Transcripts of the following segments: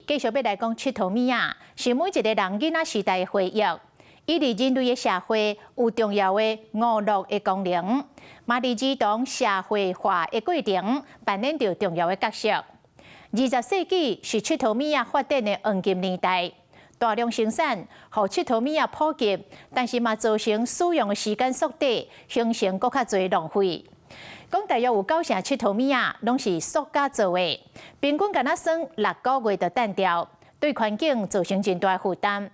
繼續欲來講𨑨迌物仔，是每一个人囡仔時代的回憶。伊佇人類的社會有重要的娛樂的功能，嘛佇兒童社會化的過程扮演著重要的角色。20世紀是𨑨迌物仔發展的黃金年代，大量生產，予𨑨迌物仔普及，但是嘛造成使用的時間縮短，形成閣較濟浪費。講大約有九成𨑨迌物仔攏是塑膠做的，平均敢若耍6個月就擲掉，對環境造成真大負擔。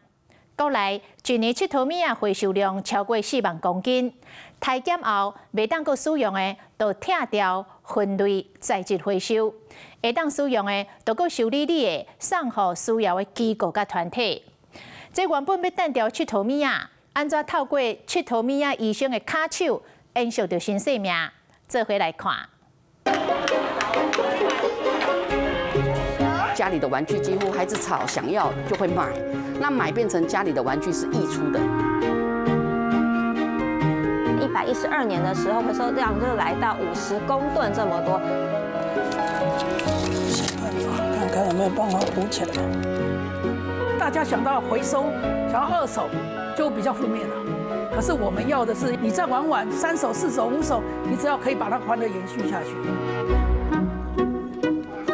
國內一年𨑨迌物仔回收量超過4萬公斤，裁減後袂當閣使用的，就拆掉分類材質回收；會當使用的，就閣修理理的送予需要的機構佮團體。這原本欲擲掉𨑨迌物仔，按怎透過𨑨迌物仔醫生的跤手，延續著新生命？做伙來看。家裡的玩具幾乎孩子吵想要就會買，那買變成家裡的玩具是溢出的。112年的時候，回收量就來到50公噸這麼多。想辦法看看有沒有辦法補起來。大家想到回收，想到二手，就比較負面了。可是我們要的是，你再玩玩三手、四手、五手，你只要可以把它歡樂延續下去。走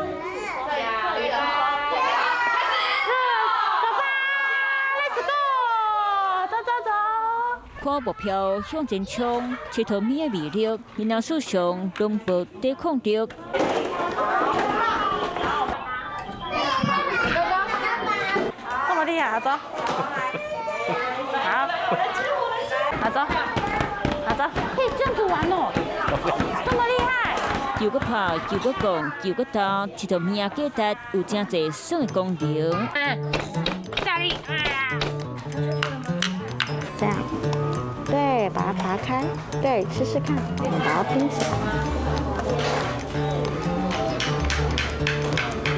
吧，Let's go，走走走。看目標向前衝，𨑨迌物的魅力，囡仔思想攏無抵抗力。這麼厲害，阿走。好，阿走，阿走，可以這樣子玩哦，這麼厲害。又閣拍，又閣講，又閣鬥，𨑨迌物仔價值有誠濟耍的功能。下力。這樣，對，把它拔開，對，試試看，我們把它拼起來。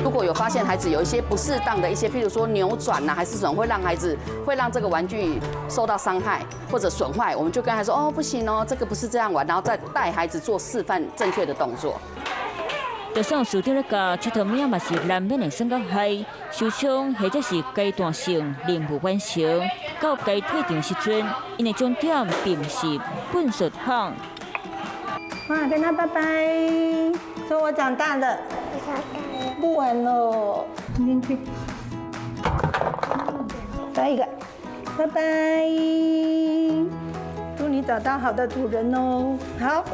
如果有發現孩子有一些不適當的一些，譬如說扭轉吶，還是什麼，會讓孩子會讓這個玩具受到傷害或者損壞，我們就跟他說：哦，不行哦，這個不是這樣玩，然後再帶孩子做示範正確的動作。就算市長咧教，𨑨迌物仔嘛是難免會耍到害受傷，或者是階段性任務完成，到該退場時陣，𪜶的終點並毋是糞埽桶。哇，跟他拜拜，說我長大了。不玩了，進去。再一個，拜拜。祝你找到好的主人哦。好。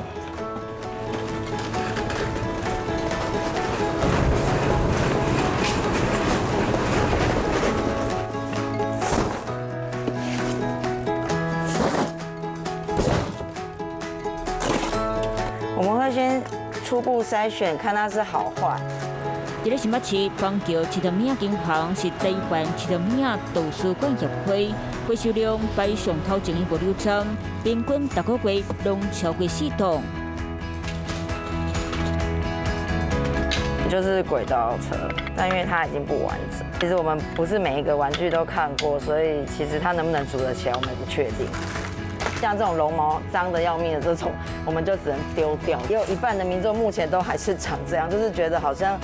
我們會先初步篩選，看它是好壞。佇咧新北市板橋𨑨迌物仔銀行是台灣𨑨迌物仔圖書館協會，回收量排上頭前的物流站，平均逐個月攏超過4噸。就是軌道車，但因為它已經不完整，其實我們不是每一個玩具都看過，所以其實它能不能組得起來，我們也不確定。像這種絨毛髒得要命的這種，我們就只能丟掉。也有一半的民眾目前都還是長這樣，就是覺得好像，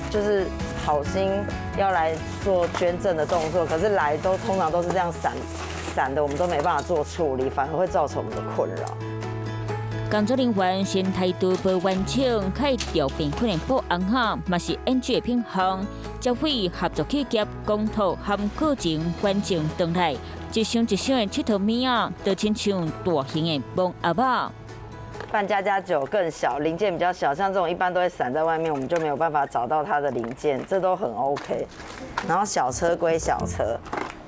就是好心要來做捐贈的動作，可是來都通常都是這樣散散的，我們都沒辦法做處理，反而會造成我們的困擾。工作人員先態度無完整，開調變可能保安哈，嘛是演技的品項。社會合作企業公投含課程完成轉來，一箱一箱的𨑨迌物仔，就親像大型的盲盒仔。扮家家酒更小，零件比較小，像這種一般都會散在外面，我們就沒有辦法找到它的零件，這都很 OK。然後小車歸小車，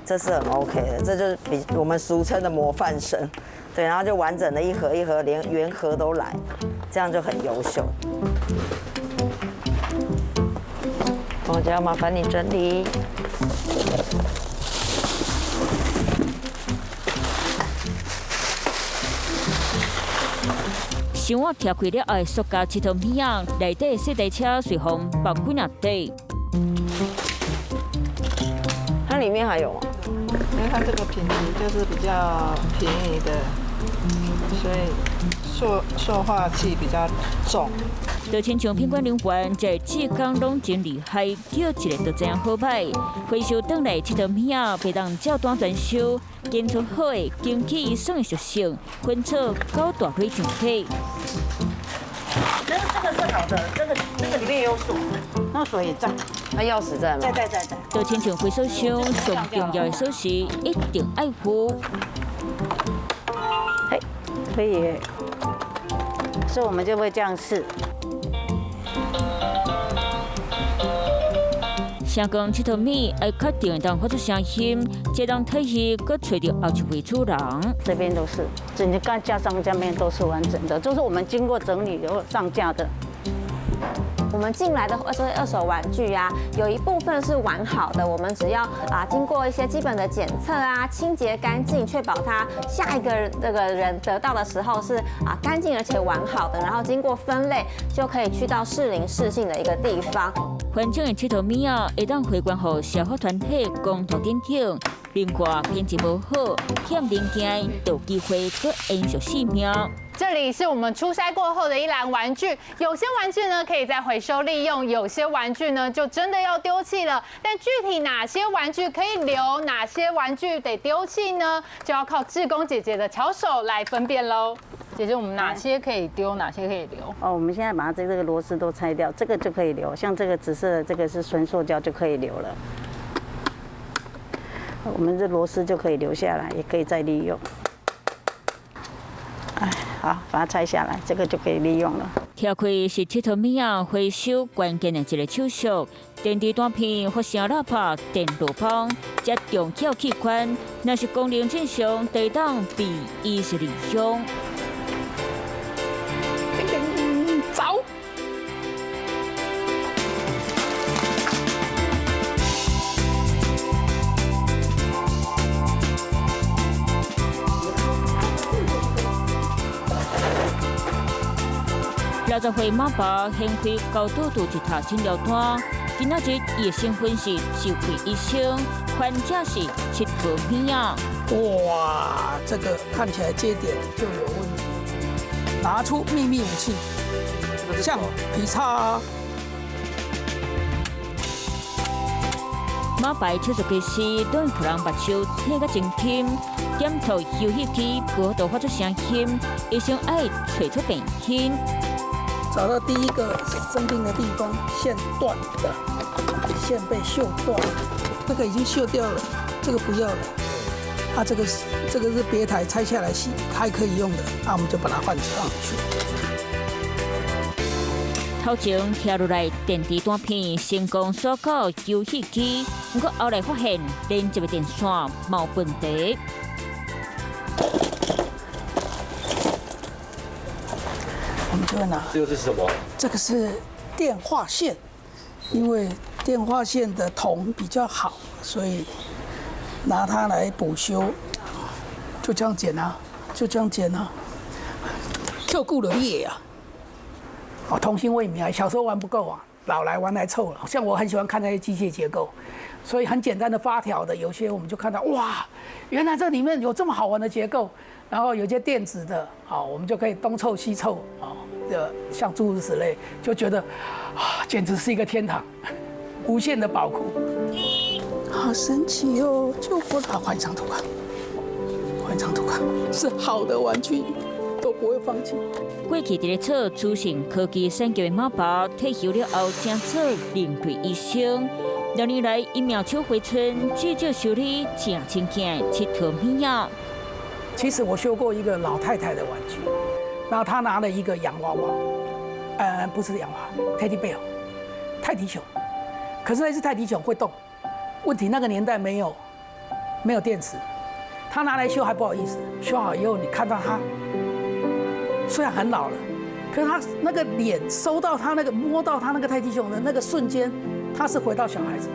這是很 OK 的，這就是比我們俗稱的模範生。對，然後就完整的一盒一盒，連原盒都來，這樣就很優秀。我就要麻煩你整理。箱仔拆開了後，塑膠𨑨迌物仔內底細台車隨風綁幾若塊。它裡面還有嗎？因為它這個品質就是比較便宜的，所以塑化劑比較重。就親像品管人員，這志工攏真厲害，叫一个就知影好歹。回收轉來𨑨迌物仔，袂當照單全收，檢出好的，根據算的屬性，分做九大類上體。這個是好的，這個裡面有鎖，那鎖也在。那鑰匙在嗎？在在在在。就親像回收箱上重要的鎖匙，一定愛護。嘿，可以，所以我們就會這樣試。聲光𨑨迌物愛確定會當發出聲音，這當體系閣揣著後一位主人。這邊都是，整個架上架面都是完整的，就是我們經過整理以後上架的。我們進來的二手玩具啊，有一部分是完好的，我們只要經過一些基本的檢測啊，清潔乾淨，確保它下一個這個人得到的時候是乾淨而且完好的，然後經過分類就可以去到適齡適性的一個地方。完整的𨑨迌物仔會當回捐予社福團體公托等等，另外品質無好、欠零件，就有機會閣延續性命。這裡是我們初篩過後的一籃玩具，有些玩具呢可以再回收利用，有些玩具呢就真的要丟棄了。但具體哪些玩具可以留，哪些玩具得丟棄呢？就要靠志工姐姐的巧手來分辨嘍。姐姐，我們哪些可以丟，哪些可以留？哦，我們現在把這個螺絲都拆掉，這個就可以留，像這個紫色的這個是純塑膠就可以留了。我們這螺絲就可以留下來，也可以再利用。哎，好，把它拆下來，這個就可以利用了。拆開是𨑨迌物仔回收關鍵的一個手續。電池單片、發聲喇叭、電路板，這重要器官，若是功能正常，就當被醫術利用。走。60歲馬爸掀開高度度一塔診療單，今仔日伊的身份是就櫃醫生，患者是𨑨迌物仔。哇，這個看起來接點就有問題，拿出秘密武器，橡皮擦。馬爸手術技師對予人目睭睇甲真緊，檢討遊戲機無法度發出聲音，醫生愛揣出病因。找到第一個生病的地方，線斷的，線被鏽斷，這個已經鏽掉了，這個不要了。啊，這個是別台拆下來洗，還可以用的，那我們就把它換上去。頭前拆落來電池單片，成功鎖到遊戲機，不過後來發現連接的電線有問題。我們就會拿。這個是什麼？這個是電話線，因為電話線的銅比較好，所以拿它來補修。就這樣剪啊，就這樣剪啊，跳過了裂啊。哦，童心未泯啊，小時候玩不夠啊，老來玩來湊了。像我很喜歡看那些機械結構，所以很簡單的發條的，有些我們就看到哇，原來這裡面有這麼好玩的結構。然後有些電子的，啊，我們就可以東湊西湊，啊，像諸如此類，就覺得啊，簡直是一個天堂，無限的寶庫。好神奇哦！就不啊，換一張圖卡，換一張圖卡，是好的玩具都不會放棄。過去佇咧做資訊科技產業的馬爸退休了後，正做另類醫生。兩年來，伊妙手回春，至少修理誠親近的𨑨迌物仔。其實我修過一個老太太的玩具，然後她拿了一個洋娃娃，不是洋娃娃，泰迪貝爾，泰迪熊。可是那隻泰迪熊會動，問題那個年代沒有電池，她拿來修還不好意思，修好以後你看到她，雖然很老了，可是她那個臉收到她那個摸到她那個泰迪熊的那個瞬間，她是回到小孩子，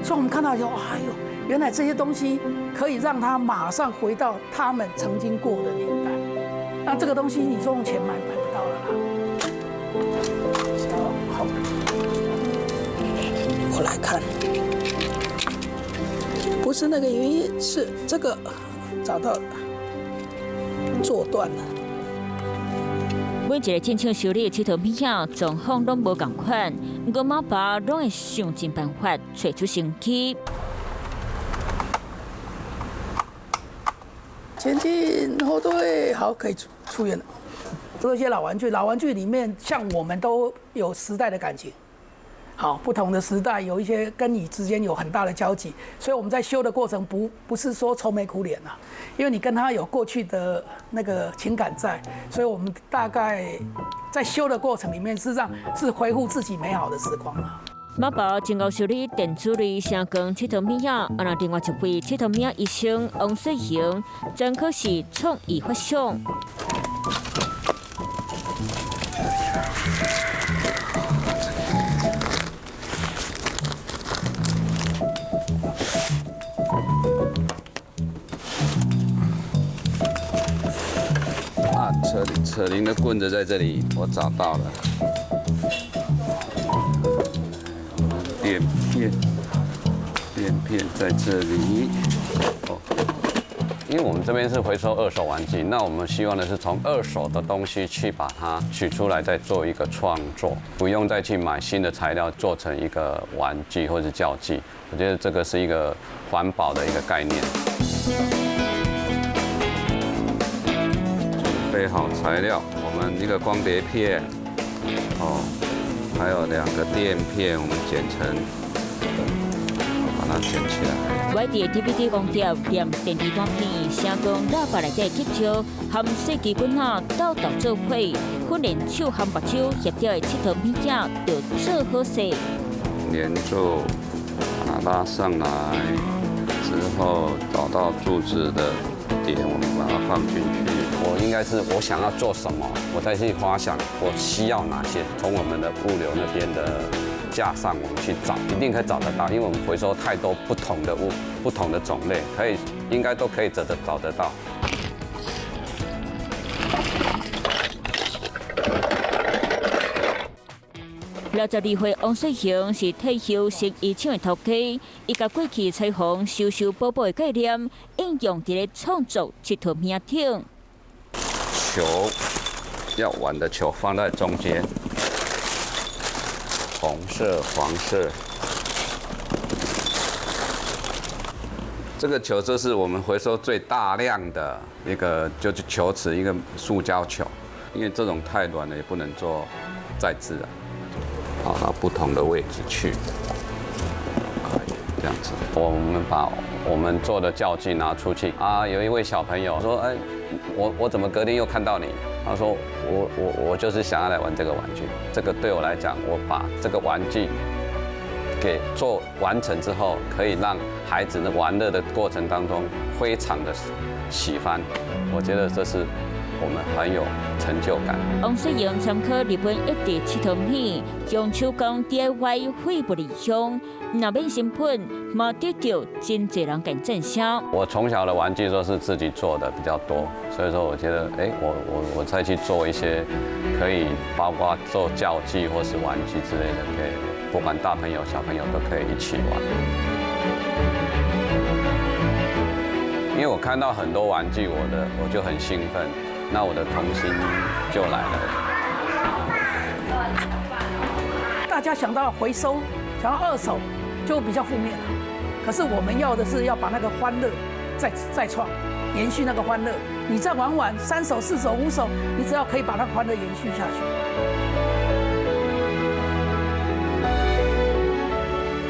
所以我們看到以後，哎呦。原來這些東西可以讓他馬上回到他們曾經過的年代，那這個東西你說用錢買買不到了啦。好，我來看，不是那個原因，是這個找到做斷了。每一个進廠修理𨑨迌物仔，狀況攏無仝款，毋過馬爸攏會想盡辦法揣出生機。前進後退，好，可以出院了。這些老玩具，老玩具裡面，像我們都有時代的感情。好，不同的時代有一些跟你之間有很大的交集，所以我們在修的過程不是說愁眉苦臉啊，因為你跟他有過去的那個情感在，所以我們大概在修的過程裡面，事實上是恢復自己美好的時光啊。馬爸真𠢕修理電子類聲光𨑨迌物仔，啊，那另外一位𨑨迌物仔醫生王世雄，專科是創意發想。啊，扯铃的棍子在這裡，我找到了。墊片，墊片在這裡。哦，因為我們這邊是回收二手玩具，那我們希望的是從二手的東西去把它取出來，再做一個創作，不用再去買新的材料做成一個玩具或者教具。我覺得這個是一個環保的一個概念。準備好材料，我們一個光碟片，哦，還有2個墊片，我們剪成，把它剪起來。外地 DVD 光碟、連電池單片、聲光喇叭內底吸蕉，含細支棍仔鬥鬥做伙，訓練手含目睭協調的𨑨迌物仔，就做好勢。連住，把它拉上來之後，找到柱子的點，我們把它放進去。我應該是我想要做什麼，我再去發想我需要哪些，從我們的物流那邊的架上我們去找，一定可以找得到，因為我們回收太多不同的物、不同的種類，可以應該都可以找得到。62歲王世雄是退休成衣廠的頭家，伊共過去裁縫修修補補的概念應用佇咧創作𨑨迌物仔頂。球要玩的球放在中間，紅色、黃色。這個球就是我們回收最大量的一個，就是球池，一個塑膠球，因為這種太軟了也不能做再製啊。跑到不同的位置去，可以這樣子。我們把我們做的教具拿出去啊，有一位小朋友說：“哎，我怎麼隔天又看到你？”他說：“我就是想要來玩這個玩具。這個對我來講，我把這個玩具給做完成之後，可以讓孩子的玩樂的過程當中非常的喜歡。我覺得這是我們很有成就感。王世榮參考日本一地𨑨迌物，用手工 DIY 廢物離鄉，若免成本，嘛得到真濟人共讚賞。我從小的玩具都是自己做的比較多，所以說我覺得，哎，我再去做一些可以包括做教具或是玩具之類的，可以不管大朋友小朋友都可以一起玩。因為我看到很多玩具，我就很興奮。那我的童心就來了。大家想到回收，想到二手，就比較負面了。可是我們要的是要把那個歡樂再創，延續那個歡樂。你再玩玩3手、4手、5手，你只要可以把那個歡樂延續下去。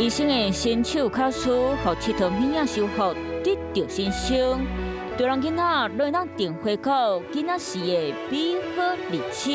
醫生的新手巧思，予𨑨迌物仔修復得到新生。大人囡仔攏會當定回到囡仔時的美好日子。